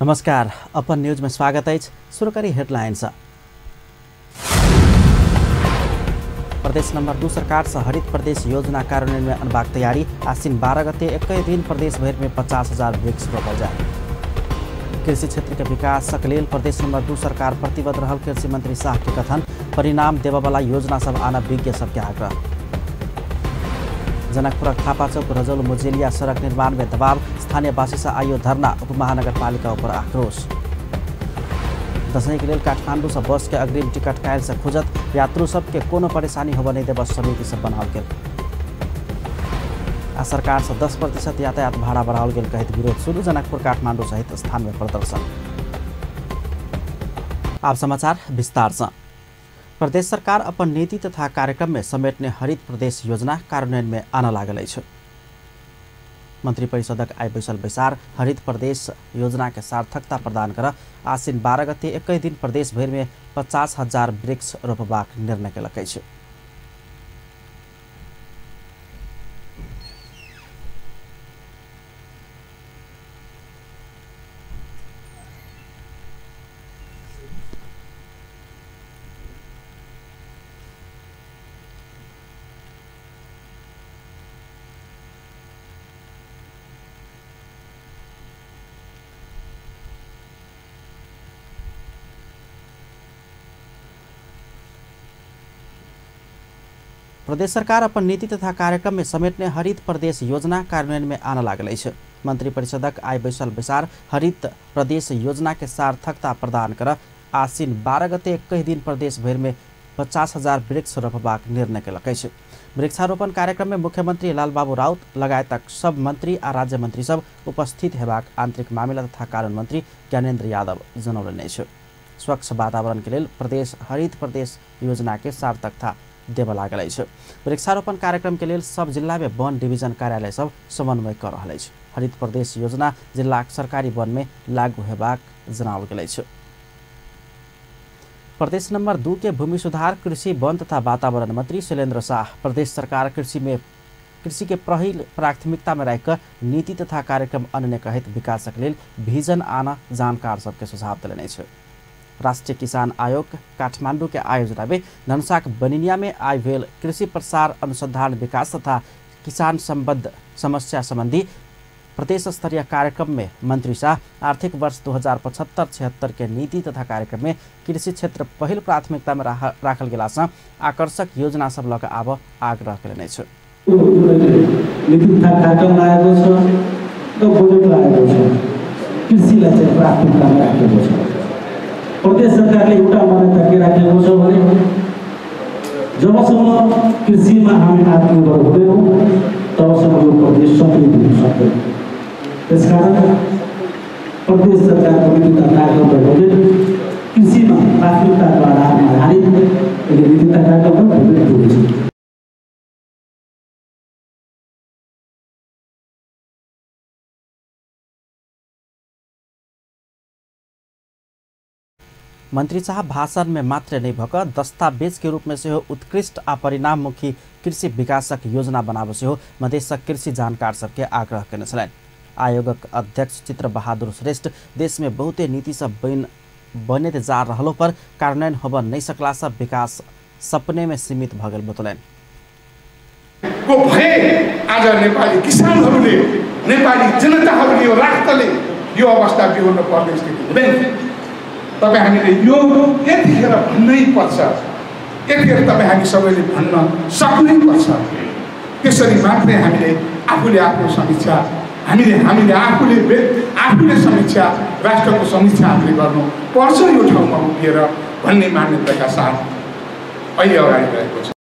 नमस्कार, अपन न्यूज में स्वागत है। शुरू करी हेडलाइंस। प्रदेश नंबर 2 सरकार से हरित प्रदेश योजना कार्यान्वयन में अनबाक तैयारी। आश्विन 12 गते एक दिन प्रदेश भर में 50,000 वृक्ष रोपल जाए। कृषि क्षेत्र के विकास के लेल प्रदेश नंबर 2 सरकार प्रतिबद्ध रहल कृषि मंत्री शाह के कथन। परिणाम देववाला योजना सब आना विज्ञ सबके आग्रह। जनकपुरक थापा चौक रजौल मुजेलिया सड़क निर्माण में दबाव, स्थानीयवासी से आयो धरना, उपमहानगरपालिका पर आक्रोश। दसैँ के लेल काठमांडू से बस के अग्रिम टिकट काल्हि से खुजत, यात्रु सबके कोनो परेशानी होबय नहीं देबय समिति सब बनाओल गेल। आ सरकार से 10% यातायात भाड़ा बढ़ाओल गेल कहैत विरोध शुरू, जनकपुर काठमांडू सहित स्थान में प्रदर्शन। आप समाचार विस्तार से। प्रदेश सरकार अपन नीति तथा कार्यक्रम में समेटने हरित प्रदेश योजना कार्यान्वयन में आना लागल अछि। मंत्रिपरिषदक आइ बैसल बैसार हरित प्रदेश योजना के सार्थकता प्रदान कर आश्विन 12 गते एक दिन प्रदेश भर में 50,000 वृक्ष रोपबाक निर्णय केलक अछि। प्रदेश सरकार अपन नीति तथा कार्यक्रम में समेटने हरित प्रदेश योजना कार्यान्वयन में आना लागल अछि। मंत्रिपरिषदक आइ बैसल बैसार हरित प्रदेश योजना के सार्थकता प्रदान कर आश्विन 12 गते एक दिन प्रदेश भर में 50,000 वृक्ष रोपबाक निर्णय केलक अछि। वृक्षारोपण कार्यक्रम में मुख्यमंत्री लालबाबू राउत लगायतक सब मंत्री आ राज्य मंत्री सब उपस्थित हेबाक आंतरिक मामिला तथा कानून मंत्री ज्ञानेन्द्र यादव जनौलनि अछि। स्वच्छ वातावरण के लेल प्रदेश हरित प्रदेश योजना के सार्थकता देबय लागल अछि। वृक्षारोपण कार्यक्रम के लेल सब जिला में वन डिवीजन कार्यालय सब समन्वय कर रहल अछि। हरित प्रदेश योजना जिलाक सरकारी वन में लागू हेबाक जनाओल गेल अछि। प्रदेश नंबर 2 के भूमि सुधार कृषि वन तथा वातावरण मंत्री शैलेन्द्र शाह प्रदेश सरकार कृषि के पहिल प्राथमिकता में राखि नीति तथा कार्यक्रम अनने कहैत विकासक लेल विजन आना जानकार सबके सुझाव देलनि अछि। राष्ट्रीय किसान आयोग काठमांडू के आयोजना में धनुषाक बनिनिया में आइ भेल कृषि प्रसार अनुसंधान विकास तथा किसान संबद्ध समस्या संबंधी प्रदेश स्तरीय कार्यक्रम में मंत्री शाह आर्थिक वर्ष 2075-76 के नीति तथा कार्यक्रम में कृषि क्षेत्र पहिल प्राथमिकता में राखल गेला से आकर्षक योजना सब लऽ कऽ आबऽ आग्रह केलनि अछि। नीति तथा कार्यक्रम लागेको छ र बजेट लागेको छ, कृषिलाई चाहिँ प्राथमिकतामा राखेको छ। प्रदेश सरकारले एउटा मान्यता के राखेको छ भने जबसम्म कृषिमा हामी आत्मनिर्भर हुँदैनौँ तबसम्म यो प्रदेश समृद्ध हुन सक्दैन। त्यसकारण प्रदेश सरकारको नीति तथा कार्यक्रम र बजेट कृषिमा प्राथमिकताको आधारमा आधारित नीति तथा कार्यक्रम र बजेट दिएको छ। मंत्री साहब भाषण में मात्र नहीं भक दस्तावेज के रूप में सेहो उत्कृष्ट आ परिणाममुखी कृषि विकासक योजना बनाबऽ सेहो मधेशक कृषि जानकार सबके आग्रह केने छलनि। आयोगक अध्यक्ष चित्र बहादुर श्रेष्ठ देश में बहुते नीति सब बनैत जा रहलो पर कार्यान्वयन होबऽ नहीं सकला से विकास सपने में सीमित भऽ गेल बतौलनि। को भय आज नेपाली किसानहरूले, नेपाली जनताहरूले यो राष्ट्रले यो अवस्था बिहोर्न पर्ने स्थिति हुँदैन। तपाईँ हामीले यो यतिखेर भन्नै पर्छ, यतिखेर तपाईँ हामी सबैले भन्न सक्नै पर्छ। त्यसरी मात्रै हामीले आफूले आफ्नो समीक्षा, हामीले आफूले समीक्षा, राष्ट्रको समीक्षा हामीले गर्नु पर्छ यो ठाउँमा उभिएर भन्ने मान्यताका साथ अहिले अगाडि बढेको छ।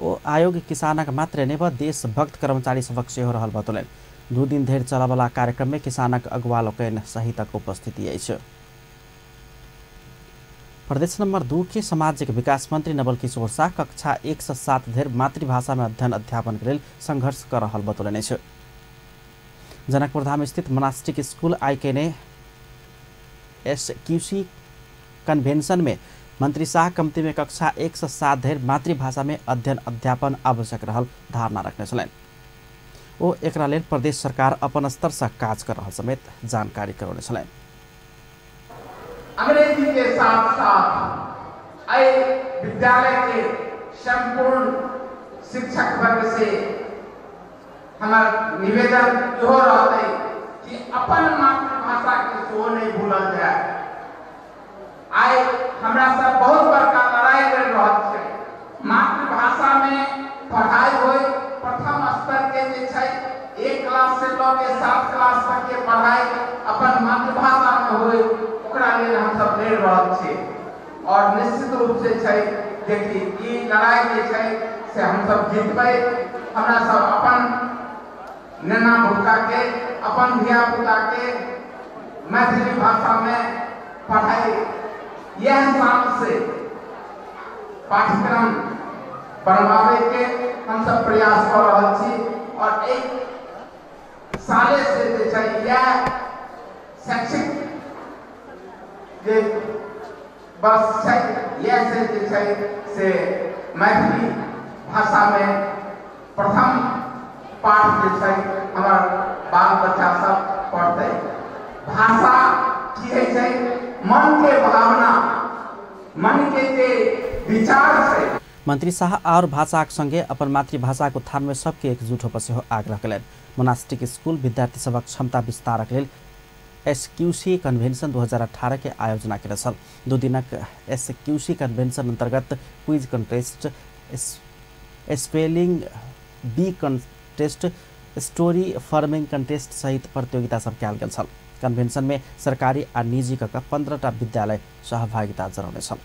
ओ आयोग किसानक मात्रै नै देशभक्त कर्मचारी सबक सेहो रहल बतौलनि। 2 दिन धरि चलऽवला कार्यक्रम में किसानक अगुवा लोकनि सहितक उपस्थिति अछि। प्रदेश नंबर 2 के सामाजिक विकास मंत्री नवल किशोर शाह कक्षा 1 से 7 धरि मातृभाषा में अध्ययन अध्यापन के लेल संघर्ष कर रहल बतौलनि अछि। जनकपुरधाम स्थित मोनास्टिक स्कूल आईकेने एसक्यूसी कन्वेंशन में मंत्री शाह कम्ती में कक्षा 1 से 7 धरि मातृभाषा में अध्ययन अध्यापन आवश्यक रहल धारणा रखने छलनि। ओ एकरा लेल प्रदेश सरकार अपन स्तर से काज कर रहल समेत जानकारी करौने छलनि। अंग्रेजी के साथ साथ एहि विद्यालय के संपूर्ण शिक्षक वर्ग से हमर निवेदन इहो रहतै कि अपन मातृभाषा के सेहो नहीं भूलल जाए। आइ हमरा सब बहुत बड़का लड़ाई लड़ रहल छै, मातृभाषा में पढ़ाई होय, प्रथम स्तर के जे छै 1 क्लास से लऽ के 7 क्लास तक के पढ़ाई अपन मातृभाषा में होय, ओकरा लेल हम सब लड़ रहल छी। और निश्चित रूप से छै जेकि ई लड़ाई जे छै से हम सब जीतबै। हमरा सब अपन नेना भुटका के, अपन धिया पुता के मैथिली भाषा में पढ़ाई यह साल से पाठ्यक्रम बनवावे के हम सब प्रयास कर रहल छी। और एक साले से जे छै यह शैक्षिक जे वर्ष छै यह से जे छै से मैथिली भाषा में प्रथम पाठ जे छै हमर बाल बच्चा सब पढ़तै। भाषा की होइ छै, मन के भावना, मन के जे विचार छै। मंत्री शाह और भाषाक संगे अपन मातृभाषाक उत्थान में सबके एकजुट होबय सेहो आग्रह कयलनि। मोनास्टिक स्कूल विद्यार्थी सभक क्षमता विस्तारक लेल एसक्यूसी कन्वेंशन 2018 के आयोजना केने छल। 2 दिनक एसक्यूसी कन्वेंशन अंतर्गत quiz contest, spelling bee contest, story forming contest सहित प्रतियोगिता सब कयल गेल छल। कन्वेंशन में सरकारी आ निजी क 15टा विद्यालय सहभागिता जनौने छल।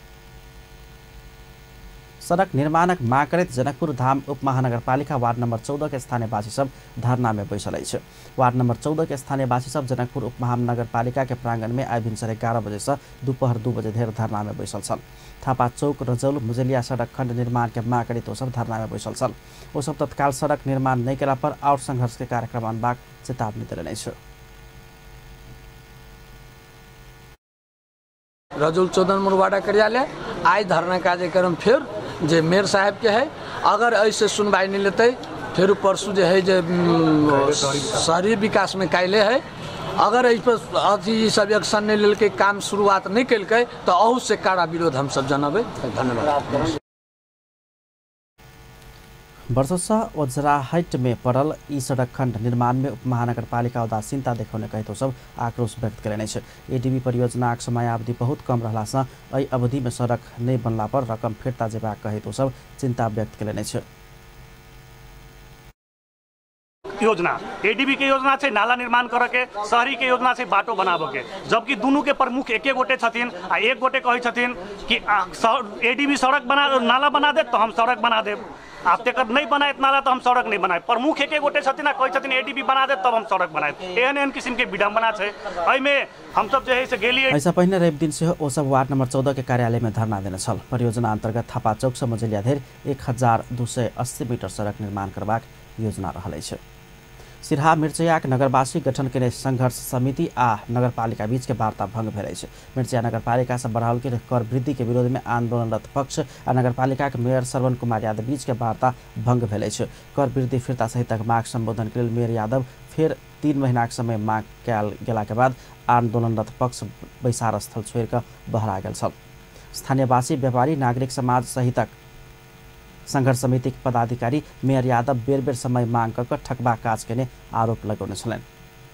सड़क निर्माणक माग करैत जनकपुर धाम उपमहानगरपालिका वार्ड नंबर 14 के स्थानीयवासी सब धरना में बैसल अछि। वार्ड नंबर 14 के स्थानीयवासी सब जनकपुर उपमहानगरपालिका के प्रांगण में आइ भिनसर 11 बजे से दोपहर 2 बजे धरि धरना में बैसल छल। थापा चौक रजौल मुजलिया सड़क खंड निर्माण के माग करैत ओ सब धरना में बैसल छल। ओ सब तत्काल सड़क निर्माण नहि केला पर और संघर्ष के कार्यक्रम अनबाक चेतावनी देलनि अछि। रजौल 14 नंबर वार्ड कार्यालय आइ धरना कार्यक्रम फिर जे मेयर साहब के है, अगर ऐसे सुनवाई नहीं लेते फिर परसों जे है जे शहरी विकास में काल्हि है, अगर एहि पर अथी सब एक्शन नहीं लेलकै, काम शुरुआत नहीं केलकै तो अहू से कड़ा विरोध हम सब जनबै। धन्यवाद। वर्षौं ओझराहट में पड़ल ई सड़क खंड निर्माण में उपमहानगरपालिका उदासीनता देखौने कहैत सब आक्रोश व्यक्त कयलनि अछि। एडीबी परियोजनाक समयावधि बहुत कम रहला सँ एहि अवधि में सड़क नहि बनला पर रकम फिर्ता जेबाक कहैत सब चिंता व्यक्त कयलनि अछि। योजना एडीबी के योजना छै नाला निर्माण करे के, शहरी के योजना छै बाटो बनाबे के, जबकि दुनू के प्रमुख एके गोटे छथिन आ एक गोटे कहै छथिन कि एडीबी सड़क बना नाला बना देत तो हम सड़क बना देब, आ तेकर नहीं बनायत नाला तो हम सड़क नहीं बनाए। प्रमुख एके गोटे छथिन आ कहै छथिन एडीबी बना देत तब हम सड़क बनाएब। एहन एहन किसिम के विडम्बना छै। एहिमे हमसब जे है से गेलियै। एहिसँ पहिने रवि दिन सेहो ओ सब वार्ड नंबर 14 के कार्यालय में धरना देने छल। परियोजना अंतर्गत थापा चौक से मझेलिया धरि 1280 मीटर सड़क निर्माण करबाक योजना रहल अछि। सिरहा मिर्चैयाक नगरवासी गठन केने संघर्ष समिति आ नगरपालिका बीच के वार्ता भंग भेल अछि। मिर्चैया नगरपालिका से बढ़ाओल गेल कर वृद्धि के विरोध में आंदोलनरत पक्ष आ नगरपालिका के मेयर श्रवण कुमार यादव बीच के वार्ता भंग भेल अछि। कर वृद्धि फिर्ता सहितक माग संबोधन के लेल मेयर यादव फेर 3 महीनाक समय माग कयल गेला के बाद आंदोलनरत पक्ष बैसार स्थल छोड़ि कऽ बहरा गेल छल। स्थानीयवासी, व्यापारी, नागरिक समाज सहितक संघर्ष समिति के पदाधिकारी मेयर यादव बेर बेर समय मांग कऽ ठकबाक काज केने आरोप लगौने छलनि।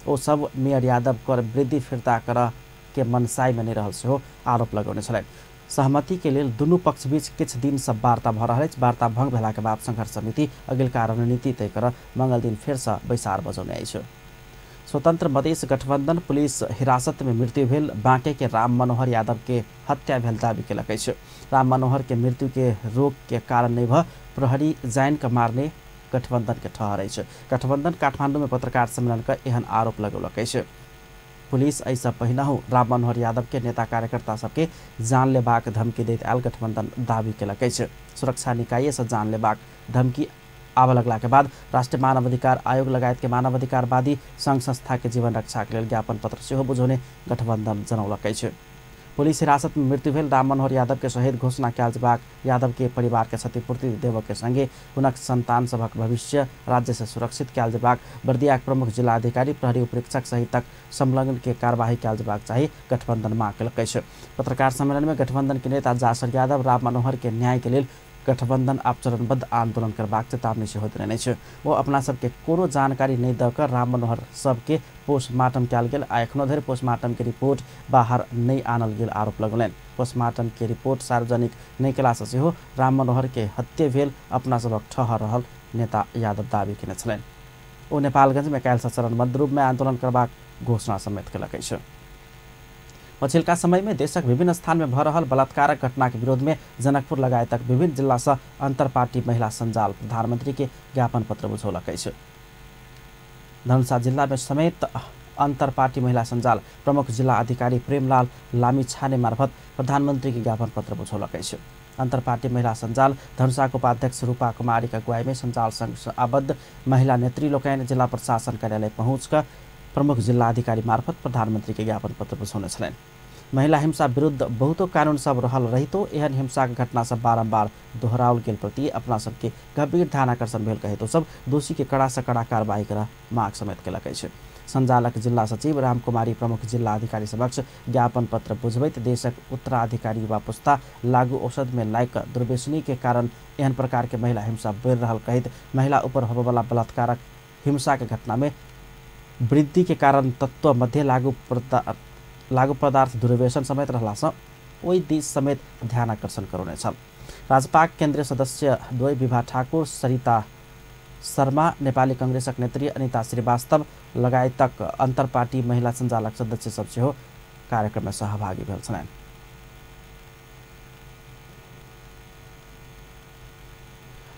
ओ सब मेयर यादव कर वृद्धि फिर्ता करऽ के मनसाई में नहि रहल सेहो आरोप लगौने छलनि। सहमति के लेल दुनू पक्ष बीच किछु दिन से वार्ता भऽ रहल अछि। वार्ता भंग भेला के बाद संघर्ष समिति अगिलका रणनीति तय करऽ मंगल दिन फेरसँ बैसार बजौने अछि। स्वतंत्र मधेश गठबंधन पुलिस हिरासत में मृत्यु भेल बांके के राम मनोहर यादव के हत्या भेल दावी केलक अछि। राम मनोहर के मृत्यु के रोग के कारण नहि भऽ प्रहरी जानि कऽ मारने गठबंधन के ठहर अछि। गठबंधन काठमांडू में पत्रकार सम्मेलन कऽ एहन आरोप लगौलक अछि। पुलिस एहिसँ पहिनहु राम मनोहर यादव के नेता कार्यकर्ता सबके जान लेबाक धमकी दैत आयल गठबंधन दावी केलक अछि। सुरक्षा निकाय से जान लेबाक धमकी आबऽ लगला के बाद राष्ट्रीय मानवाधिकार आयोग लगायत के मानवाधिकारवादी संघ संस्था के जीवन रक्षा के लेल ज्ञापन पत्र सेहो बुझौने गठबंधन जनौलक अछि। पुलिस हिरासत में मृत्यु भेल राम मनोहर यादव के शहीद घोषणा कयल जेबाक यादव के परिवार के क्षतिपूर्ति देबय के संगे हुनक संतान सभक भविष्य राज्य से सुरक्षित कयल जेबाक बर्दियाक प्रमुख जिलाधिकारी प्रहरी उपरीक्षक सहितक संलग्न के कार्यवाही कयल जेबाक चाही गठबंधन मांग केलक अछि। पत्रकार सम्मेलन में गठबंधन के नेता जासर यादव राम मनोहर के न्याय के लेल गठबंधन आब चरणबद्ध आंदोलन करबाक चेतावनी सेहो देने अछि। ओ अपना सबके कोनो जानकारी नहि दऽ कऽ राम मनोहर सबके पोस्टमार्टम कयल गेल आ एखनो धरि पोस्टमार्टम के रिपोर्ट बाहर नहि आनल गेल आरोप लगौलनि। पोस्टमार्टम के रिपोर्ट सार्वजनिक नहि कयलासँ सेहो राम मनोहर के हत्या भेल अपना सबक ठहर रहल नेता यादव दावी केने छलनि। ओ नेपालगंजमे काल्हिसँ चरणबद्ध रूपमे आंदोलन करबाक घोषणा समेत केलक अछि। पछिल्का समय में देशक विभिन्न स्थान में भऽ रहल बलात्कारक घटना के विरोध में जनकपुर लगायतक विभिन्न जिला से अंतरपार्टी महिला संजाल प्रधानमंत्री के ज्ञापन पत्र बुझौलक अछि। धनुषा जिला में समेत अंतरपार्टी महिला संजाल प्रमुख जिला अधिकारी प्रेमलाल लामिछाने मार्फत प्रधानमंत्री के ज्ञापन पत्र बुझौलक अछि। अंतरपार्टी महिला संजाल धनुषाक उपाध्यक्ष रूपा कुमारी के अगुवाई में संजाल संघ से आबद्ध महिला नेत्री लोकनि जिला प्रशासन कार्यालय पहुँच कऽ प्रमुख जिला अधिकारी मार्फत प्रधानमंत्री के ज्ञापन पत्र बुझौने छलनि। महिला हिंसा विरुद्ध बहुतो कानून सब रहल रहितो एहन हिंसाक घटना सब बारम्बार दोहराओल गेल प्रति अपना सबके गंभीर ध्यान आकर्षण भेल कहैत ओ सब दोषी के कड़ा से कड़ा कार्रवाई करऽ मांग समेत केलक अछि। संजालक जिला सचिव राम कुमारी प्रमुख जिला अधिकारी समक्ष ज्ञापन पत्र बुझबैत देशक उत्तराधिकारी युवा पुस्ता लागू औषध में लायक दुर्व्यसनी के कारण एहन प्रकार के महिला हिंसा बढ़ि रहल कहैत महिला ऊपर होबयवला बलात्कारक हिंसा के घटना में वृद्धि के कारण तत्व मध्य लागू पदार्थ दुर्व्यसन समेत रहलासँ ओहि दिस समेत ध्यान आकर्षण करौने छल। राजपाक केन्द्रीय सदस्य द्वय विभा ठाकुर, सरिता शर्मा, नेपाली कांग्रेसक नेत्री अनिता श्रीवास्तव लगायतक अंतरपार्टी महिला संजालक सदस्य सब सेहो कार्यक्रम में सहभागी भेल छलनि।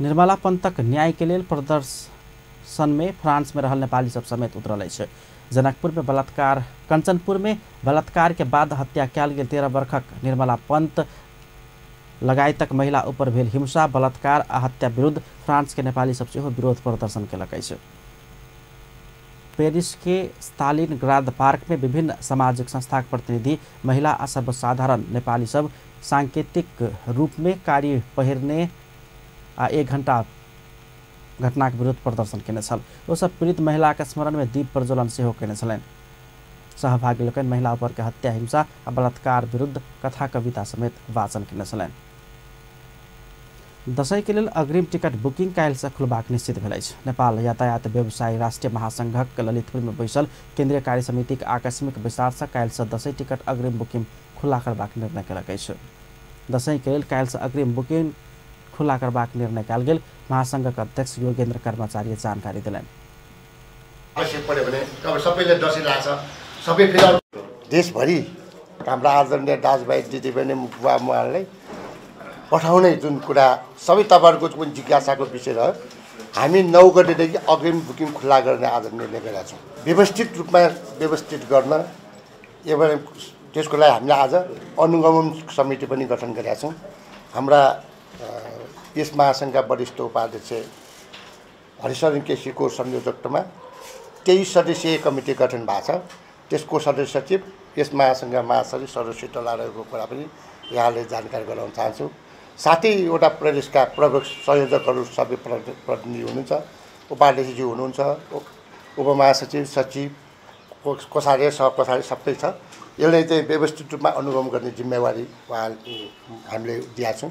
निर्मला पंतक न्याय के लेल प्रदर्शन में फ्रांस में रहल नेपाली सब समेत उतरल अछि। जनकपुर में बलात्कार कंचनपुर में बलात्कार के बाद हत्या कयल गेल 13 वर्षक निर्मला पंत लगायतक महिला ऊपर भेल हिंसा, बलात्कार आ हत्या विरुद्ध फ्रांस के नेपाली सब सेहो विरोध प्रदर्शन केलक अछि। पेरिस के स्टालिनग्राद पार्क में विभिन्न सामाजिक संस्थाक प्रतिनिधि महिला आ सर्वसाधारण नेपाली सब सांकेतिक रूप में कारी पहिरने आ 1 घंटा घटनाक विरुद्ध प्रदर्शन केने छल। ओ सब पीड़ित महिलाक स्मरण में दीप प्रज्वलन सेहो केने छलनि। सहभागी लोकनि महिला ऊपर के हत्या, हिंसा आ बलात्कार विरुद्ध कथा कविता समेत वाचन केने छलनि। दशैं के लेल अग्रिम टिकट बुकिंग काल्हिसँ खुलबाक निश्चित भेल अछि। नेपाल यातायात व्यवसायी राष्ट्रीय महासंघक ललितपुर में बैसल केन्द्रीय कार्य समितिक आकस्मिक बैसारसँ काल्हिसँ दशैं टिकट अग्रिम बुकिंग खुला करबाक निर्णय केलक अछि। दशैं के लेल काल्हिसँ अग्रिम बुकिंग खुला करबाक निर्णय कयल गेल महासंघक अध्यक्ष योगेन्द्र कर्माचार्य जानकारी देलनि। आवश्यक पर्यो भने अब सबैले दशैं लाग्छ, सबै फेरि देशभरि हाम्रा आदरणीय दाजुभाइ दिदीबहिनी बुवा मुवाहरूलाई पठाउने जुन कुरा सबै तपाईँहरूको कुन जिज्ञासाको विषय रह्यो, हामी 9 गतेदेखि अग्रिम बुकिङ खुल्ला गर्ने आज निर्णय गरेका छौँ। व्यवस्थित रूपमा व्यवस्थित गर्न एवं त्यसको लागि हामीले आज अनुगमन समिति पनि गठन गरेका छौँ। हाम्रा यस महासङ्घका वरिष्ठ उपाध्यक्ष हरिशरण केसीको संयोजकत्वमा 23 सदस्यीय कमिटी गठन भएको छ। त्यसको सदस्य सचिव यस महासङ्घका महासचिव सरोज सिटौला रहेको कुरा पनि यहाँले जानकारी गराउन चाहन्छु। साथै एउटा प्रदेशका प्रमुख संयोजकहरू सबै प्रतिनिधि हुनुहुन्छ, उपाध्यक्षज्यू हुनुहुन्छ, उपमहासचिव, सचिव, कोषाध्यक्ष, सहकोषाध्यक्ष सबै छ। यसलाई चाहिँ व्यवस्थित रूपमा अनुगमन गर्ने जिम्मेवारी उहाँ हामीले दिएका छौँ।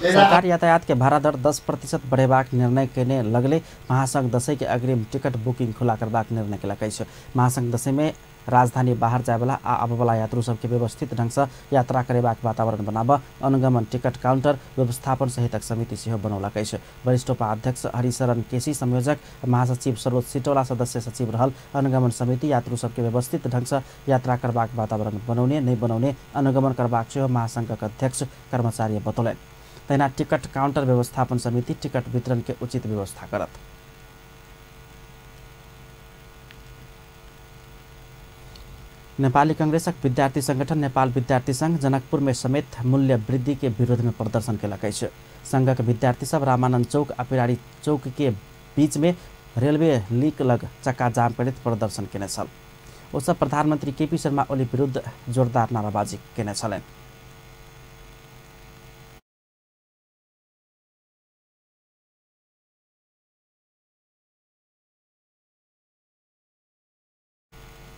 सरकार यातायात के भाड़ा दर 10% बढ़ेबाक निर्णय केने लगले महासंघ दशैं के अग्रिम टिकट बुकिंग खुला करबाक निर्णय केलक अछि। महासंघ दशैं में राजधानी बाहर जायवला आ आबयवला यात्रु सबके व्यवस्थित ढंग से यात्रा करेबाक वातावरण बनाबऽ अनुगमन टिकट काउंटर व्यवस्थापन सहितक समिति सेहो बनौलक अछि। वरिष्ठ उपाध्यक्ष हरिशरण केसी संयोजक महासचिव सरोज सिटौला सदस्य सचिव रहल अनुगमन समिति यात्रु सबके व्यवस्थित ढंग से यात्रा करबाक वातावरण बनौने नहि बनौने अनुगमन करबाक सेहो महासंघक अध्यक्ष कर्मचारी बतौलनि। तहिना टिकट काउंटर व्यवस्थापन समिति टिकट वितरण के उचित व्यवस्था करत। नेपाली कांग्रेसक विद्यार्थी संगठन नेपाल विद्यार्थी संघ जनकपुर में समेत मूल्य वृद्धि के विरोध में प्रदर्शन केलक अछि। संघक विद्यार्थी सब रामानंद चौक आ पिरारी चौक के बीच में रेलवे लीक लग चक्का जाम करैत प्रदर्शन केने छल। ओ सब प्रधानमंत्री केपी शर्मा ओली विरुद्ध जोरदार नाराबाजी केने छलनि।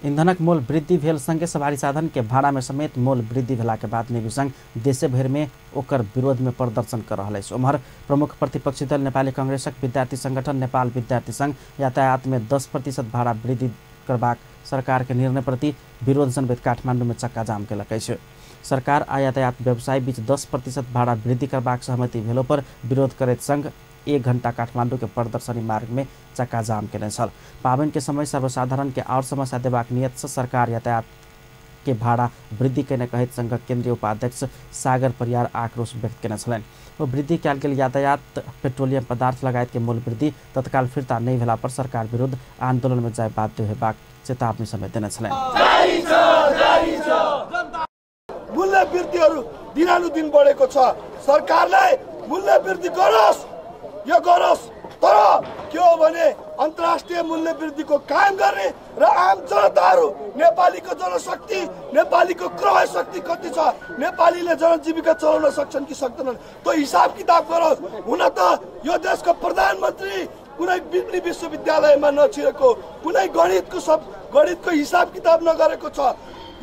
ईंधनक मोल वृद्धि भेल संगे सवारी साधन के भाड़ा में समेत मोल वृद्धि भेला के बाद नेवी संघ देशे भरि में ओकर विरोध में प्रदर्शन कर रहल अछि। ओम्हर प्रमुख प्रतिपक्षी दल नेपाली कांग्रेसक विद्यार्थी संगठन नेपाल विद्यार्थी संघ यातायात में 10% भाड़ा वृद्धि करबाक सरकार के निर्णय प्रति विरोध जनबैत काठमाडौँ में चक्काजाम केलक अछि। सरकार आ यातायात व्यवसायी बीच 10% भाड़ा वृद्धि करबाक सहमति भेलो पर विरोध करैत संघ 1 घंटा काठमाडौँ के प्रदर्शनी मार्ग में चक्काजाम केने छल। पाबनि के समय सर्वसाधारण के और समस्या देबाक नियत से सरकार यातायात के भाड़ा वृद्धि केने कहैत संघक केंद्रीय उपाध्यक्ष सागर परियार आक्रोश व्यक्त केने छलनि। ओ वृद्धि कयल गेल यातायात पेट्रोलियम पदार्थ लगायत के मूल्य वृद्धि तत्काल फिर्ता नहि भेला पर सरकार विरुद्ध आंदोलन में जाय बाध्य हेबाक चेतावनी समेत देने छलनि। मूल्य वृद्धिहरू दिनानुदिन बढेको छ, सरकारलाई मूल्य वृद्धि गरोस् यो गरोस्, तर के हो भने अन्तर्राष्ट्रिय मूल्य वृद्धिको कायम गर्ने र आम जनताहरू नेपालीको जनशक्ति नेपालीको क्रय शक्ति कति छ, नेपालीले जनजीविका चलाउन सक्छन् कि सक्दैनन् त्यो हिसाब किताब गरोस्। हुन त यो देशको प्रधानमन्त्री कुनै बिजली विश्वविद्यालयमा नछिरेको, कुनै गणितको हिसाब किताब नगरेको छ,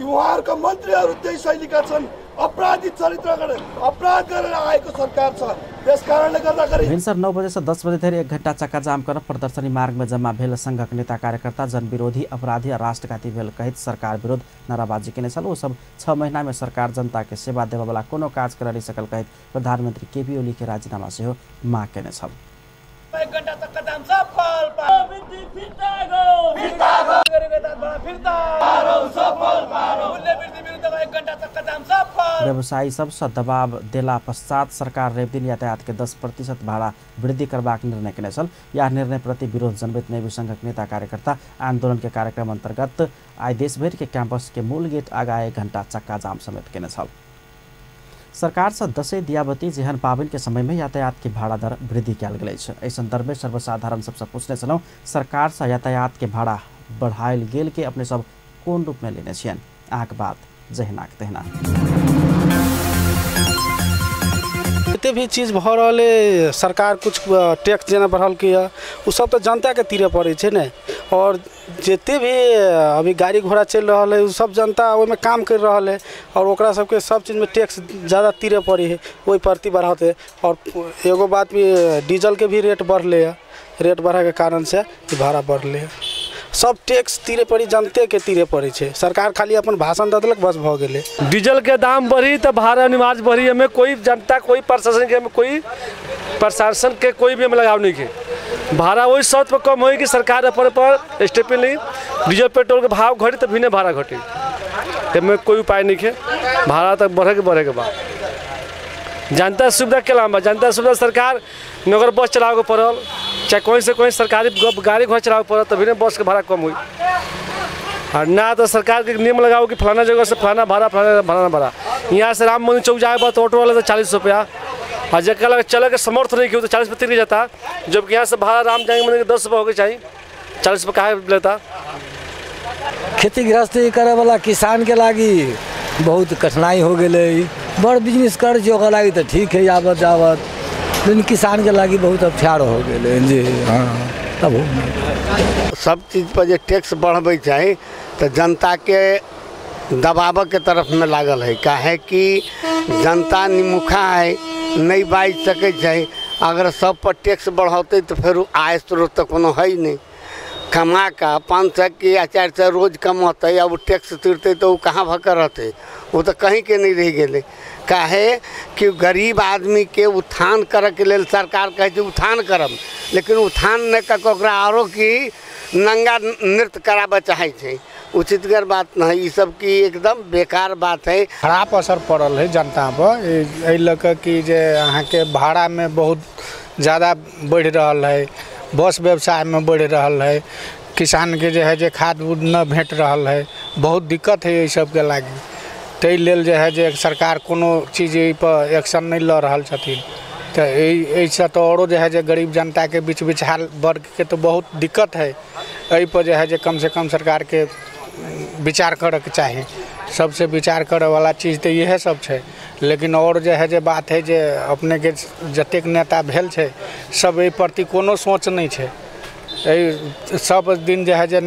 उहाँहरूका मन्त्रीहरू त्यही शैलीका छन्, अपराधी चरित्र गरेर अपराध गरेर आएको सरकार छ। त्यस कारणले गर्दाखेरि भिन्सर 9 बजे से 10 बजे धरि 1 घण्टा चक्काजाम कर प्रदर्शनी मार्ग में जम्मा भेल संघक नेता कार्यकर्ता जनविरोधी अपराधी आ राष्ट्रघाती भेल कहैत सरकार विरुद्ध नाराबाजी केने छल। ओ सब 6 महीना में सरकार जनता के सेवा देबयवला कोनो काज कर नहि सकल कहैत प्रधानमंत्री केपी ओली के राजीनामा सेहो माग केने छल। 1 घण्टा चक्काजाम सफल व्यवसायी सबसँ दबाव देला पश्चात सरकार रविदिन यातायात के 10% भाड़ा वृद्धि करबाक निर्णय केने छल। यह निर्णय प्रति विरोध जनबैत नेवी संघक नेता कार्यकर्ता आंदोलन के कार्यक्रम अंतर्गत आइ देशभरि के कैंपस के मूल गेट आगा 1 घंटा चक्काजाम समेत केने छल। सरकार से दसैँ दियाबती जेहन पाबनि के समय में यातायात के भाड़ा दर वृद्धि कयल गेल अछि। एहि संदर्भ में सर्वसाधारण सबसँ पूछने छलहुँ सरकार से यातायात के भाड़ा बढ़ायल गेल के अपने सब कोन रूप में लेने छियनि। अहाँके बात जहिनाक तहिना। जते भी चीज भऽ रहल है, सरकार कुछ टैक्स जेना बढ़लकै है ओ सब तऽ जनताके तीरे पड़ै छै ने, और जते भी अभी गाड़ी घोड़ा चलि रहल है ओ सब जनता ओहिमे काम करि रहल है और ओकरा सबके सब चीजमे टैक्स ज़्यादा तीरे पड़ै है, ओहि प्रति बढ़ते। और एगो बात भी डीजलके भी रेट बढ़लै है, रेट बढ़ैके कारणसँ भाड़ा बढ़लै है। सब टैक्स तीरे पड़ी जनते के तीरे पड़े छै, सरकार खाली अपन भाषण दऽ देलक बस भऽ गेलै। डीजल के दाम बढ़ी तो भाड़ा अनिवार्य बढ़ी, हमें कोई जनता कोई प्रशासन के कोई प्रशासन के कोई भी हमें लगाव नहीं है। भाड़ा वही शर्त पर कम होई कि सरकार अपन पर स्टेप ली, डीजल पेट्रोल के भाव घटी तभी ने भाड़ा घटी, हमें कोई उपाय नहीं है। भाड़ा तक बढ़े के बढ़े के बाद जनता सुविधा के लाभ, जनता सुविधा सरकार नगर बस चलावे के पड़ल, चाहे कहीं से कहीं सरकारी गाड़ी घोड़ा चलावे पड़ल तभी ने बस के भाड़ा कम हुई। और ना तो सरकार के नियम लगाओ कि फलाना जगह से फलाना भाड़ा फलाना फलाना भाड़ा, यहाँ से राम मंदिर चौक जाए तो ऑटो वाला तो 40 रुपया, और जब लगे चले के समर्थ नहीं क्यों तो 40 रुपये तीर जाता, जबकि यहाँ से भाड़ा राम जाएंगे मंदिर 10 रुपये होके चाहिए, 40 रुपये काहे लेता। खेती गृहस्थी करैवला किसानके लागि बहुत कठिनाई हो गेलै, बड़ बिजनेस करै छै ओकरा लागि तऽ ठीक है आवत जावत, लेकिन किसानके लागि बहुत अफछार हो गेलै जी। हाँ तब सब चीज पर जे टैक्स बढ़बै छै तऽ जनताके दबावके तरफमे लागल है, काहे कि जनता निमुखा है, नहीं बाजि सकै छै। अगर सब पर टैक्स बढ़ौतै तऽ फेर आय स्रोत तऽ कोनो है नहीं, कमा कऽ 500 कि 400 रोज कमौतै आ ओ टैक्स तीरतै तऽ ओ कहाँ भऽ कऽ रहतै, ओ तऽ कहीँके नहि रहि गेलै। काहे कि गरीब आदमीके उत्थान करैके लेल सरकार कहै छै उत्थान करब, लेकिन उत्थान नहि कऽ कऽ ओकरा आरो कि नंगा नृत्य कराबऽ चाहै छै, उचितगर बात नहीं, ई सब की एकदम बेकार बात है। खराब असर पड़ल है जनता पर एहि लऽ कऽ कि जे अहाँके भाड़ामे बहुत ज़्यादा बढ़ि रहल है, बस व्यवसायमे बढ़ि रहल है, किसानके जे है जे खाद उद नहि भेट रहल है, बहुत दिक्कत है एहि सबके लागि। ताहि लेल जे है जे सरकार कोनो चीज एहिपर एक्शन नहि लऽ रहल छथिन, तऽ एहिसँ तऽ औरो जे है जे गरीब जनताके बीच बिचहाल वर्गके तऽ बहुत दिक्कत है। एहिपर जे है जे कमसँ कम सरकारके विचार करैके चाही। सबसे विचार करैवला चीज तऽ इएह सब छै। लेकिन आओर जे है जे बात है जे अपनेके जतेक नेता भेल छै सब एहि प्रति कोनो सोच नहि छै। एहि सब दिन जे है जे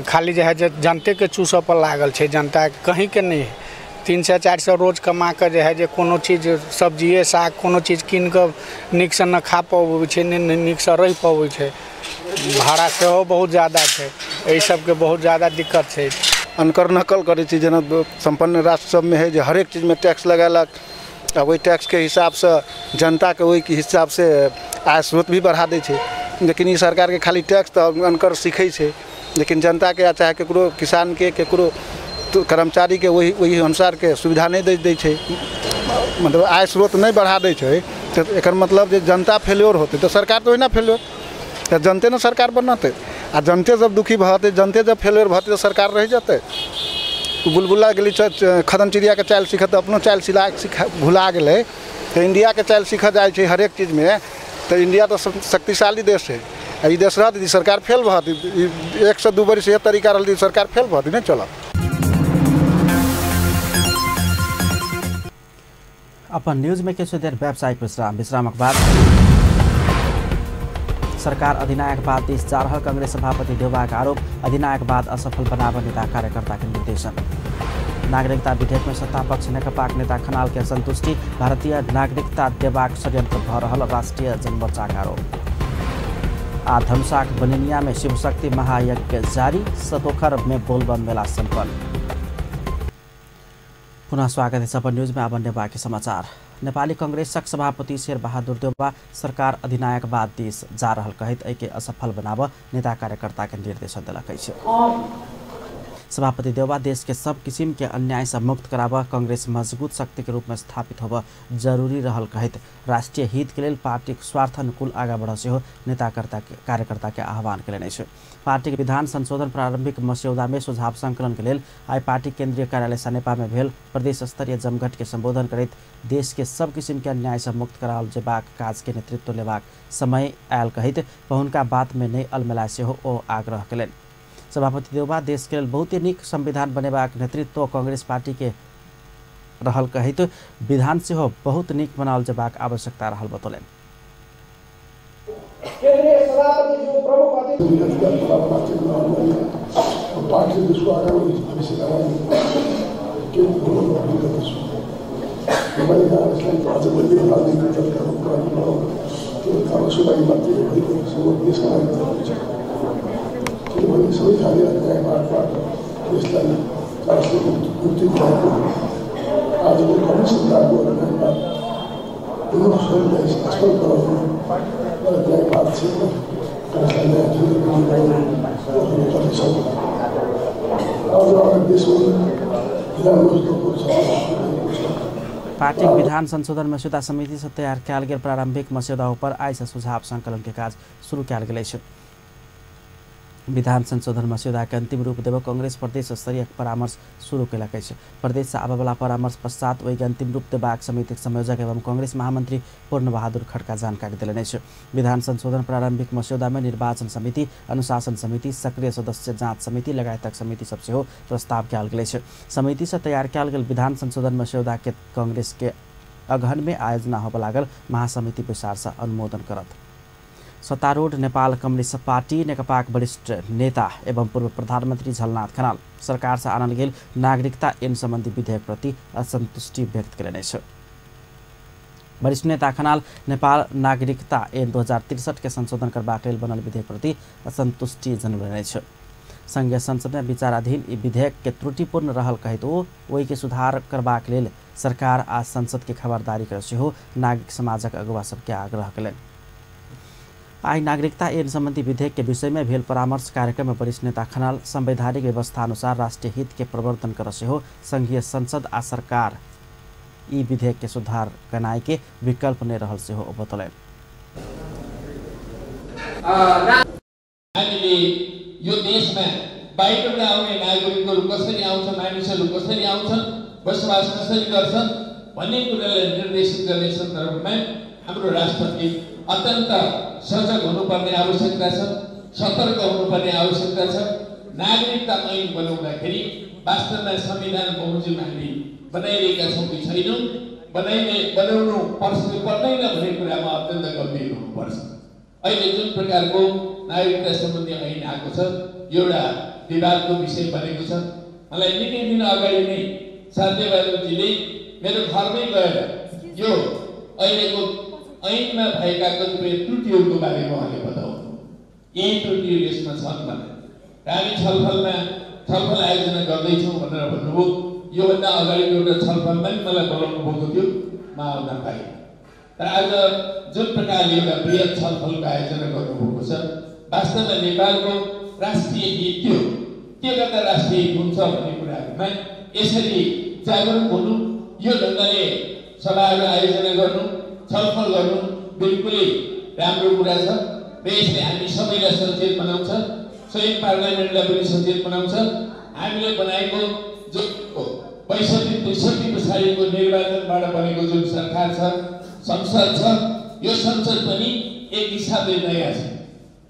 खाली जे है जे जनतेके चूसऽ पर लागल छै, जनता कहीँके नहि है। 300-400 रोज कमा कऽ जे है जे कोनो चीज सब्जिए साग कोनो चीज कीन कऽ नीकसँ न खा पबै छै, नहि नीकसँ रहि पबै छै। भाड़ा सेहो बहुत ज़्यादा छै, एहि सबके बहुत ज़्यादा दिक्कत छै। अनकर नकल करै छै, जेना सम्पन्न राष्ट्र सबमे है जे हरेक चीजमे टैक्स लगेलक आ ओहि टैक्सके हिसाबसँ जनताके ओहि हिसाबसँ आय स्रोत भी बढ़ा दै छै। लेकिन ई सरकारके खाली टैक्स तऽ अनकर सीखै छै, लेकिन जनताके चाहे ककरो किसानके ककरो कर्मचारीके ओहि अनुसारके सुविधा नहि दै छै, मतलब आय स्रोत नहि बढ़ा दै छै। तऽ एकर मतलब जे जनता फेल्योर होतै तऽ सरकार तऽ ओहिना फेल्योर, तऽ जनते ने सरकार बनतै आ जनते जब दुखी भऽ जेतै, जनते जब फेल्योर भऽ जेतै तऽ सरकार रहि जेतै। बुलबुला गेलै खदन चिड़ियाके चालि सीखत तऽ अपनो चालि सिखा भुला गेलै। तऽ इण्डियाके चालि सीखऽ जाइ छै हरेक चीजमे, तऽ इण्डिया तऽ शक्तिशाली देश है आ ई देश रहत सरकार फेल भऽ जेतै। 1 से 2 बरिस इएह तरीका रहल सरकार फेल भऽ जेतै, नहि चलत। अपन न्यूज में किछु देर व्यावसायिक विश्राम, विश्रामक बाद सरकार अधिनायकवाद दिस जा रहल कांग्रेस सभापति देउबाक आरोप, अधिनायकवाद असफल बनाबऽ नेता कार्यकर्ता के निर्देशन। नागरिकता विधेयक में सत्ता पक्ष नेकपाक नेता खनाल के असंतुष्टि, भारतीय नागरिकता देबाक षड्यंत्र भऽ रहल राष्ट्रीय जनमोर्चाक आरोप। आ धनुषाक बनिनिया में शिवशक्ति महायज्ञ जारी, सतोखर में बोलबम मेला सम्पन्न। पुनः स्वागत है अपन न्यूज में। अब बाँकी समाचार। नेपाली कांग्रेसक सभापति शेरबहादुर देउबा सरकार अधिनायकवाद दिस जा रहल कहैत एहिके असफल बनाबऽ नेता कार्यकर्ता के निर्देशन देलक अछि। सभापति देउबा देश के सब किसिम के अन्याय से मुक्त कराबऽ कांग्रेस मजबूत शक्ति के रूप में स्थापित होबऽ जरूरी रहल कहैत राष्ट्रीय हित के लेल पार्टीक स्वार्थ अनुकूल आगाँ बढ़ऽ सेहो नेता कार्यकर्ता के आह्वान कयलनि अछि। पार्टी के विधान संशोधन प्रारंभिक मस्यौदा में सुझाव संकलन के लेल आइ पार्टी केंद्रीय कार्यालय सनेपा में भेल प्रदेश स्तरीय जमघट के संबोधन करैत देश के सब किसिम के अन्याय से मुक्त कराओल जेबाक काज के नेतृत्व लेबाक समय आयल कहैत हुनका बात में नहि अलमेलाय सेहो ओ आग्रह कयलनि। सभापति देउबा देश के लेल बहुते नीक संविधान बनेबाक नेतृत्व कांग्रेस पार्टी के रहल कहैत विधान सेहो बहुत नीक बनाओल जेबाक आवश्यकता रहल बतौलनि। किनभने सबै खाले अन्यायबाट देशलाई राष्ट्रको मुक्ति दिलाएको आजको कम्युनिस्ट सरकारको अन्यायवाद पुनः स्वयंलाई सफल बनाउनु र अन्यायवाद छिर्न त्यसलाई नयाँ ढङ्गले गर्नुपर्नेछ। आज देशमा विधान पार्टी विधान संशोधन मस्यौदा समिति से तैयार कयल गेल प्रारंभिक मस्यौदा ऊपर आइ से सुझाव संकलन के काज शुरू कयल गेल अछि। विधान संशोधन मस्यौदा के अंतिम रूप देबऽ कांग्रेस प्रदेश स्तरीय परामर्श शुरू कयलक अछि। प्रदेश से आबयवला परामर्श पश्चात ओहिके अंतिम रूप देबाक समितिक संयोजक एवं कांग्रेस महामंत्री पूर्ण बहादुर खड़का जानकारी देलनि अछि। विधान संशोधन प्रारंभिक मस्यौदा में निर्वाचन समिति, अनुशासन समिति, सक्रिय सदस्य जाँच समिति लगायतक समिति सब सेहो प्रस्ताव कयल गेल अछि। समिति से तैयार कयल गेल विधान संशोधन मस्यौदा के कांग्रेस के अगहन में आयोजना होबय लागल महासमिति बैसार से अनुमोदन करत। सत्तारूढ़ नेपाल कम्युनिस्ट पार्टी नेकपाक वरिष्ठ नेता एवं पूर्व प्रधानमंत्री झलनाथ खनाल सरकार से आनल गेल नागरिकता ऐन संबंधी विधेयक प्रति असंतुष्टि व्यक्त कयलनि अछि। वरिष्ठ नेता खनाल नेपाल नागरिकता ऐन 2063 के संशोधन करबाक लेल बनल विधेयक प्रति असंतुष्टि जनौलनि अछि। संघीय संसद में विचाराधीन ई विधेयक के त्रुटिपूर्ण रहल कहैत ओ ओहिके सुधार करबाक लेल सरकार आ संसद के खबरदारी कर सेहो नागरिक समाजक अगुवा सबके आग्रह कयलनि। आइ नागरिकता ऐन संबंधी विधेयक के विषय में भेल परामर्श कार्यक्रम में वरिष्ठ नेता खनाल संवैधानिक व्यवस्था अनुसार राष्ट्रीय हित के प्रवर्तन कर सेहो संघीय संसद आ सरकार ई विधेयक के सुधार करनाइ के विकल्प नहि रहल सेहो बतौलनि। हामीले यो देशमा बाहिरबाट आउने नागरिकहरू कसरी आउँछन्, मानिसहरू कसरी आउँछन्, बसोबास कसरी गर्छन् भन्ने कुरालाई निर्देशित गर्ने सन्दर्भमा हाम्रो राष्ट्रपति अत्यन्त सजग हुनुपर्ने आवश्यकता छ, सतर्क हुनुपर्ने आवश्यकता छ। नागरिकता ऐन बनाउँदाखेरि वास्तवमा संविधान बमोजिम हामी बनाइरहेका छौँ कि छैनौँ, बनाउनु पर्छ कि पर्दैन भन्ने कुरामा अत्यन्त गम्भीर हुनुपर्छ। अहिले जुन प्रकारको नागरिकता सम्बन्धी ऐन आएको छ, यो एउटा विवादको विषय बनेको छ। मलाई निकै दिन अगाडि नै साध्यबहादुरजीले मेरो घरमै गएर यो अहिलेको ऐनमा भएका कतिपय त्रुटिहरूको बारेमा उहाँले बताउनु, यही त्रुटिहरू यसमा छन् भनेर र हामी छलफल आयोजना गर्दैछौँ भनेर भन्नुभयो। योभन्दा अगाडिको एउटा छलफलमा पनि मलाई बोलाउनु भएको थियो, म आउन पाएँ। तर आज जुन प्रकारले एउटा बृहत छलफलको आयोजना गर्नुभएको छ, वास्तवमा नेपालको राष्ट्रिय हित त्यो के गर्दा राष्ट्रिय हित हुन्छ भन्ने कुराहरूमा यसरी जागरुक हुनु, यो ढङ्गले सभाहरू आयोजना गर्नु, छलफल गर्नु बिल्कुलै राम्रो कुरा छ र यसले हामी सबैलाई सचेत बनाउँछ, स्वयं पार्लियामेन्टलाई पनि सचेत बनाउँछ। हामीले बनाएको जो 65 63 पछाडिको निर्वाचनबाट बनेको जुन सरकार छ, संसद छ, यो संसद पनि एक हिसाबले नयाँ छ।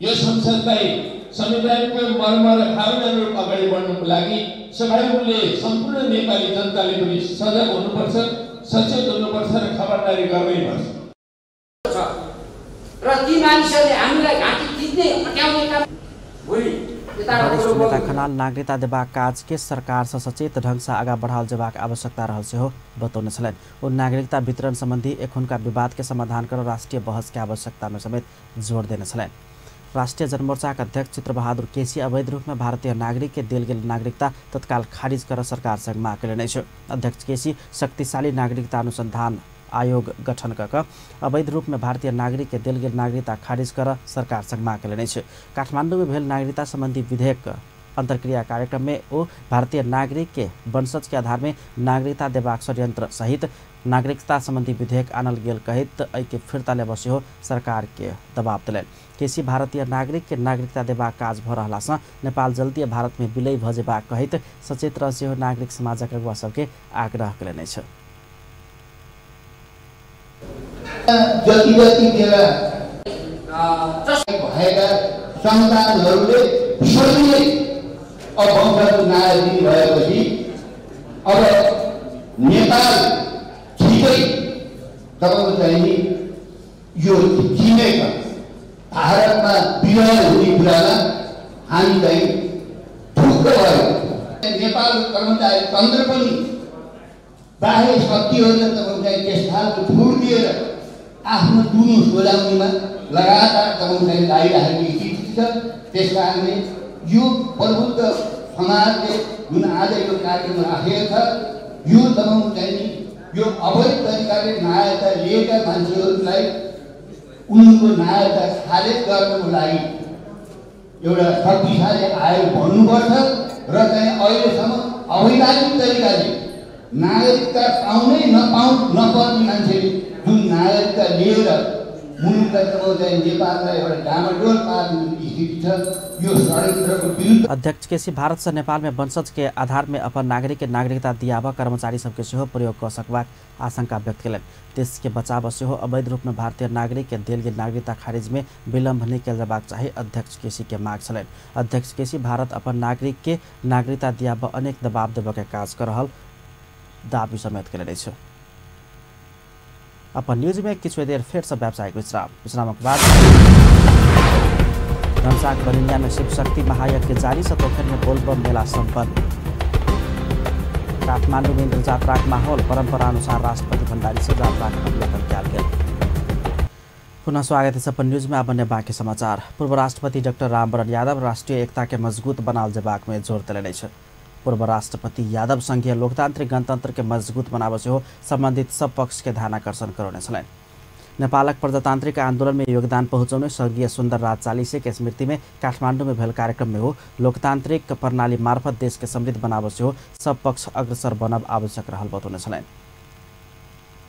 यो संसदलाई संविधानको मर्म र भावना अनुरूप अगाडि बढ्नुको लागि स्वाभाविक सम्पूर्ण नेपाली जनताले पनि सजग हुनुपर्छ, सचेत हुनुपर्छ र खबरदारी गर्नै पर्छ। र ती मानिसहरूले हामीलाई घाँटी थिच्ने अट्याउने काम वरिष्ठ नेता खनाल नागरिकता देबाक काज के सरकार से सचेत ढंग से आगा बढ़ाओल जेबाक आवश्यकता रहल सेहो बतौने छलनि। ओ नागरिकता वितरण संबंधी एखुनका विवाद के समाधान कर राष्ट्रिय बहस के आवश्यकता में समेत जोर देने छलनि। राष्ट्रिय जनमोर्चाक अध्यक्ष चित्रबहादुर केसी अवैध रूप में भारतीय नागरिक के देल गेल नागरिकता तत्काल खारिज कर सरकार संग माग कयलनि अछि। अध्यक्ष केसी शक्तिशाली नागरिकता अनुसंधान आयोग गठन कऽ अवैध रूप में भारतीय नागरिक के देल गेल नागरिकता खारिज कर सरकार संग माग कयलनि अछि। काठमांडू में भेल नागरिकता संबंधी विधेयक अंतर्क्रिया कार्यक्रम में ओ भारतीय नागरिक के वंशज के आधार में नागरिकता देबाक षड्यंत्र सहित नागरिकता संबंधी विधेयक आनल गेल कहैत एहिके फिर्ता लेबऽ सेहो सरकार के दबाव देलनि। केसी भारतीय नागरिक के नागरिकता देबाक काज भऽ रहलासँ नेपाल जल्दी भारत में विलय भऽ जेबाक कहैत सचेत रह सेहो नागरिक समाजक अगुवा सबके आग्रह कयलनि अछि। जति जति बेला भएका सन्तानहरूले सजिलै अब वंशको नारा दिनु भएपछि अब नेपाल छिटै तपाईँको चाहिँ नि यो छिमेकमा भारतमा विलय हुने कुरामा हामी चाहिँ ढुक्क भयो। नेपालको कर्मचारी तन्त्र पनि बाह्य शक्तिहरूले तपाईँको चाहिँ त्यस खालको छुट दिएर आफ्नो दुनु सोझाउनेमा लगातार तपाईँको चाहिँ लागिराखेको स्थिति छ। त्यस कारणले यो प्रबुद्ध समाजले जुन आज यो कार्यक्रम राखेको छ, यो तपाईँको चाहिँ यो अवैध तरिकाले नागरिकता लिएका मान्छेहरूलाई उनको नागरिकता खारेज गर्नको लागि एउटा शक्तिशाली आयोग भन्नुपर्छ र चाहिँ अहिलेसम्म अवैधानिक तरिकाले नागरिकता पाउनै नपर्ने मान्छेले जुन नागरिकता लिएर मुलुकलाई तपाईँको चाहिँ नेपाललाई एउटा डामाडोल पार्ने स्थिति छ, यो षड्यन्त्रको विरुद्ध। अध्यक्ष केसी भारत से नेपाल में वंशज के आधार में अपन नागरिक के नागरिकता दियाबऽ कर्मचारी सबके सेहो प्रयोग कऽ सकबाक आशंका व्यक्त कयलनि। देश के बचाव सेहो अवैध रूप में भारतीय नागरिक के देल गेल नागरिकता खारिज में विलम्ब नहि कयल जेबाक चाही अध्यक्ष केसी के माग छलनि। अध्यक्ष केसी भारत अपन नागरिक के नागरिकता दियाबऽ अनेक दबाव देबऽ के काज कऽ रहल दावी समेत कयलनि अछि। अपन न्यूज में किछु देर फेर से व्यावसायिक विश्राम, विश्रामक बाद धनसाक बनिया में शिव शक्ति महायज्ञ जारी, सतोखर में बोलबम मेला संपन्न। काठमांडू में इंद्र यात्राक माहौल, परंपरा अनुसार राष्ट्रपति भंडारी से यात्राक अवलोकन कयल गेल। पुनः स्वागत है अपन न्यूज में। अब अन्य बाँकी समाचार। पूर्व राष्ट्रपति डॉक्टर रामवरण यादव राष्ट्रीय एकता के मजबूत बनाल जेबाक में जोर देलनि अछि। पूर्व राष्ट्रपति यादव संघीय लोकतांत्रिक गणतंत्र के मजबूत बनाबऽ सेहो संबंधित सब पक्ष के ध्यानाकर्षण करौने छलनि। नेपालक प्रजातांत्रिक आंदोलन में योगदान पहुँचौने स्वर्गीय सुंदर राज चालिसे के स्मृति में काठमांडू में भेल कार्यक्रम में हो लोकतांत्रिक प्रणाली मार्फत देश के समृद्ध बनाबऽ सेहो सब पक्ष अग्रसर बनब आवश्यक रहल बतौने छलनि।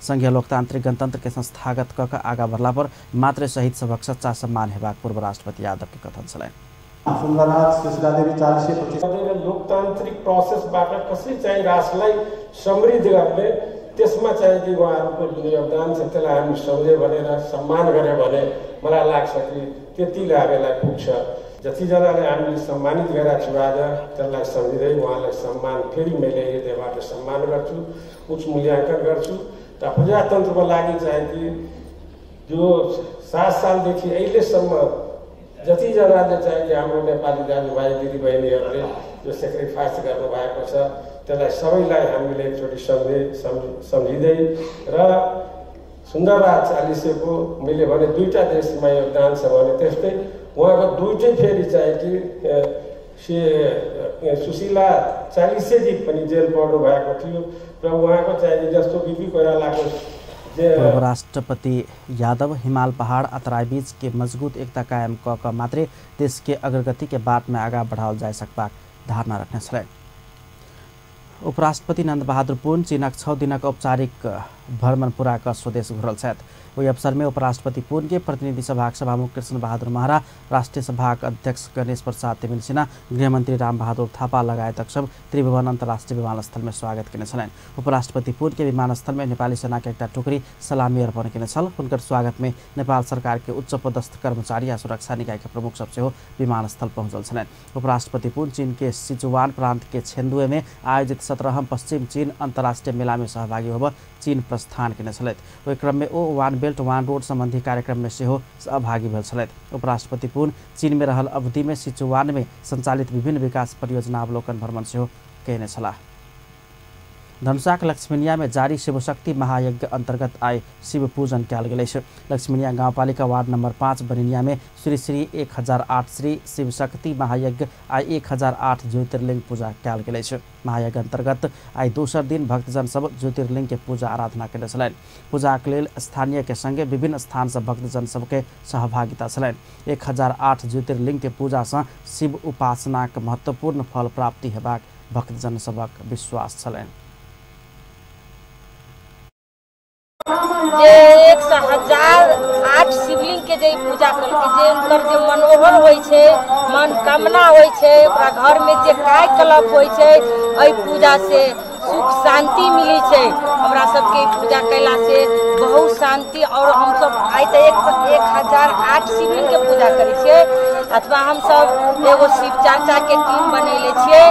संघीय लोकतांत्रिक गणतंत्र के संस्थागत कऽ के आगा बढ़ला पर मात्र शहीद सभक सच्चा सम्मान हेबाक पूर्व राष्ट्रपति यादव के कथन छलनि। लोकतान्त्रिक प्रोसेसबाट कसरी चाहिँ राष्ट्रलाई समृद्ध गर्ने त्यसमा चाहिँ कि उहाँहरूको जुन योगदान छ त्यसलाई हामी सम्झ्यो भने र सम्मान गऱ्यो भने मलाई लाग्छ कि त्यतिले हामीलाई पुग्छ। जतिजनालाई हामीले सम्मानित गरेका छौँ आज, त्यसलाई सम्झिँदै उहाँलाई सम्मान फेरि मैले हृदयबाट सम्मान गर्छु, उच्च मूल्याङ्कन गर्छु। र प्रजातन्त्रको लागि चाहिँ कि जो 7 सालदेखि अहिलेसम्म जतिजनाले चाहिँ कि हाम्रो नेपाली दाजुभाइ दिदीबहिनीहरूले जो सेक्रिफाइस गर्नुभएको छ, त्यसलाई सबैलाई हामीले एकचोटि सम्झिँदै र सुन्दरराज चालिसेको मैले भने दुईवटा देशमा योगदान छ भने त्यस्तै उहाँको दुईटै फेरि चाहिँ कि सुशीला चालिसेजी पनि जेल पर्नु भएको थियो र उहाँको चाहिँ जस्तो बिपी कोइरालाको। पूर्व राष्ट्रपति यादव हिमाल पहाड़ आ तराई बीच के मजबूत एकता कायम क क मात्रे देश के अग्रगति के बाट में आगा बढ़ाओल जा सकबाक धारणा रखने छलनि। उपराष्ट्रपति नन्दबहादुर पुन चीनक 6 दिनक औपचारिक भ्रमण पूरा क स्वदेश घुरल छथि। ओहि अवसर में उपराष्ट्रपति पुन के प्रतिनिधि सभाक सभामुख कृष्ण बहादुर महरा, राष्ट्रिय सभाक अध्यक्ष गणेश प्रसाद तिमिल सिन्हा, गृहमंत्री रामबहादुर थापा लगायतक सब त्रिभुवन अन्तर्राष्ट्रिय विमानस्थल में स्वागत केने छलनि। उपराष्ट्रपति पुन के विमानस्थल में नेपाली सेना के एकटा टुकड़ी सलामी अर्पण केने छल। हुनकर स्वागत में नेपाल सरकार के उच्च पदस्थ कर्मचारी आ सुरक्षा निकाय के प्रमुख सब सेहो विमानस्थल पहुँचल छलनि। उपराष्ट्रपति पुन चीन के सिचुआन प्रांत के छेंदुए में आयोजित 17वां पश्चिम चीन अंतर्राष्ट्रीय मेला में सहभागी होब चीन प्रस्थान केने छलथि। ओहि क्रम में ओ वन बेल्ट वन रोड संबंधी कार्यक्रम में सेहो सहभागी भेल छलथि। उपराष्ट्रपति पुन चीन में रहल अवधि में सिचुआन में संचालित विभिन्न विकास परियोजना अवलोकन भ्रमण सेहो केने छलाह। धनुषाक लक्ष्मीनिया में जारी शिवशक्ति महायज्ञ अंतर्गत आइ शिव पूजन कयल गेल अछि। लक्ष्मीनिया गाउँपालिका वार्ड नंबर 5 बनिनिया में श्री श्री 1008 श्री शिवशक्ति महायज्ञ आइ 1008 ज्योतिर्लिंग पूजा कयल गेल अछि। महायज्ञ अंतर्गत आइ दोसर दिन भक्तजन सब ज्योतिर्लिंग के पूजा आराधना केने छलनि। पूजाक लेल स्थानीय के संगे विभिन्न स्थान से भक्तजन सबके सहभागिता छलनि। 1008 ज्योतिर्लिंग के पूजा से शिव उपासनाक महत्वपूर्ण फल प्राप्ति हेबाक भक्तजन सबक विश्वास छलनि। जे 1008 शिवलिंग के जे पूजा करके जे उनकर जे मनोहर होइ छै, मनोकामना होइ छै, ओकरा घर में जे काय कलप होइ छै, एहि पूजा से सुख शांति मिली छै। हमरा सबके पूजा कैला से बहुत शांति। और हम सब आइ तऽ 1008 शिवलिंग के पूजा करै छियै, अथवा हम सब एगो शिव चर्चा के टीम बनेले छियै।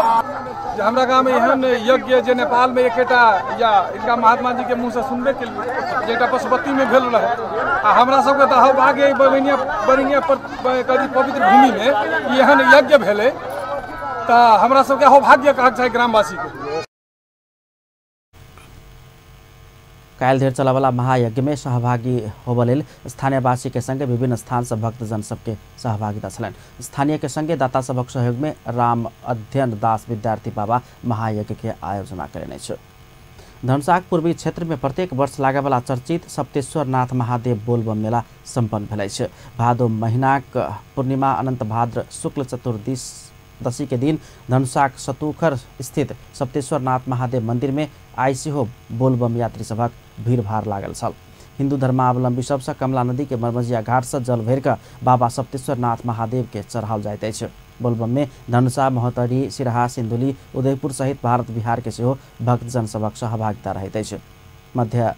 हमरा गाँव में एहन यज्ञ जे नेपाल में एकेटा या इनका महात्मा जी के मुँह से सुनबे के लिए जे एकटा पशुपति में भेल रहे, आ हमरा सबके तऽ सौभाग्य बनिया पवित्र भूमि में एहन यज्ञ भेलै तऽ हमरा सबके सौभाग्य कहक चाही ग्रामवासी के। काल्हि धरि चलयवला महायज्ञ में सहभागी होबय लेल स्थानीयवासी के संगे विभिन्न स्थान से भक्तजन सबके सहभागिता छलनि। स्थानीय के संगे दाता सभक सहयोग में राम अध्ययन दास विद्यार्थी बाबा महायज्ञ के आयोजना करेने अछि। धनुषाक पूर्वी क्षेत्र में प्रत्येक वर्ष लागयवला चर्चित सप्तेश्वर नाथ महादेव बोलबम मेला सम्पन्न भेल अछि। भादो महीनाक पूर्णिमा अनंत भाद्र शुक्ल चतुर्दशी के दिन धनुषाक सतुखर स्थित सप्तेश्वर नाथ महादेव मंदिर में आइ सेहो बोलबम यात्री सभक भीड़भाड़ लागल छल। हिंदू धर्मावलंबी सबसँ कमला नदी के मरमजिया घाट से जल भरि कऽ बाबा सप्तेश्वर नाथ महादेव के चढ़ाओल जाइत अछि। बोलबम में धनुषा, महोत्तरी, सिरहा, सिंधुली, उदयपुर सहित भारत बिहार के सेहो भक्तजन सभक सहभागिता रहैत अछि। मध्य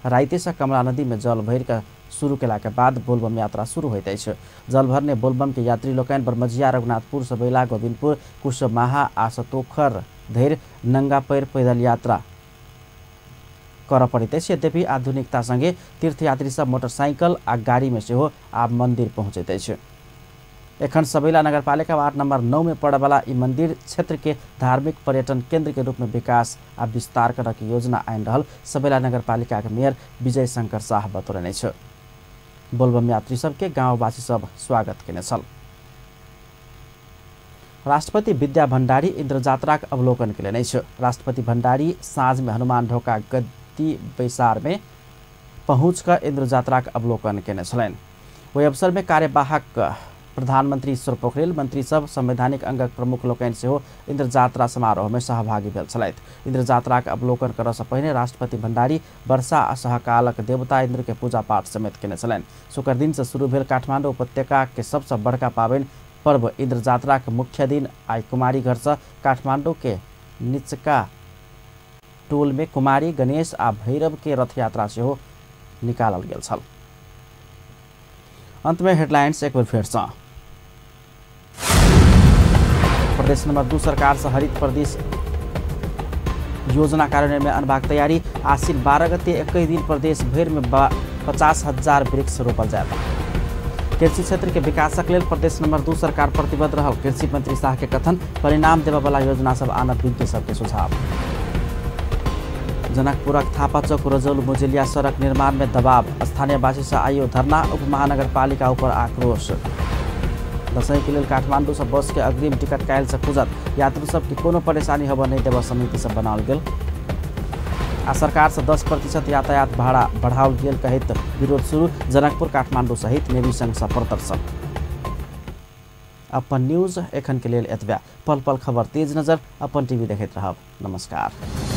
राति से कमला नदी में जल भरि कऽ शुरू केला के बाद बोलबम यात्रा शुरू होइत अछि। जल भरने बोलबम के यात्री लोकनि बरमजिया, रघुनाथपुर, सबैला, गोविंदपुर, कुशमाहा आ सतोखर धरि नंगा पैर पैदल यात्रा करऽ पड़ैत अछि। यद्यपि आधुनिकता संगे तीर्थयात्री सब मोटरसाइकिल आ गाड़ी में सेहो आब मंदिर पहुँचैत अछि। एखन सबैला नगरपालिका वार्ड नंबर 9 में पड़यवला ई मंदिर क्षेत्र के धार्मिक पर्यटन केंद्र के रूप में विकास आ विस्तार करऽ के योजना आनि रहल सबैला नगरपालिका के मेयर विजय शंकर शाह बतौलनि अछि। बोलबम यात्री सबके गाँववासी सब स्वागत केने छल। राष्ट्रपति विद्या भण्डारी इन्द्रजात्राक अवलोकन केलनि अछि। राष्ट्रपति भण्डारी साँझ में हनुमान ढोका गद्दी बैसार में पहुँच कऽ इन्द्रजात्राक अवलोकन केने छलनि। ओहि अवसर में कार्यवाहक प्रधानमंत्री ईश्वर पोखरेल, मंत्री सब, संवैधानिक अंगक प्रमुख लोकनि सेहो इन्द्रजात्रा समारोह में सहभागी भेल छलथि। इन्द्रजात्राक अवलोकन करऽ सँ पहिने राष्ट्रपति भण्डारी वर्षा आ सहकालक देवता इन्द्र के पूजा पाठ समेत केने छलनि। शुक्र दिन से शुरू भेल काठमांडू उपत्यका के सबसँ बड़का पाबनि पर्व इन्द्रजात्राक मुख्य दिन आइ कुमारी घर से काठमांडू के निचका टोल में कुमारी, गणेश आ भैरव के रथ यात्रा सेहो निकालल गेल छल। अंत में हेडलाइंस एक बेर फेर सँ। प्रदेश नंबर 2 सरकार से हरित प्रदेश योजना कार्यान्वयन में अनबाक तैयारी। आश्विन 12 गते 21 दिन प्रदेश भरि में 50,000 वृक्ष रोपल जायत। कृषि क्षेत्र के विकासक लेल प्रदेश नंबर 2 सरकार प्रतिबद्ध रहल कृषि मंत्री शाह के कथन। परिणाम देववाला योजना सब आनब विज्ञ सबके सुझाव। जनकपुरक थापा चौक रजौल मुजेलिया सड़क निर्माण में दबाव, स्थानीयवासी से आइयो धरना, उप महानगरपालिका ऊपर आक्रोश। दसैँ के लेल काठमांडू से बस के अग्रिम टिकट काल्हि से खुजत, यात्रु सबके कोनो परेशानी होबय नहीं देबय समिति सब बनाओल गेल। आ सरकार से 10% यातायात भाड़ा बढ़ाओल गेल कहैत विरोध शुरू, जनकपुर काठमांडू सहित नेवी संघ से प्रदर्शन। अपन न्यूज एखन के लेल एतबे। पल पल खबर तेज नजर अपन टीवी देखैत रहब। नमस्कार।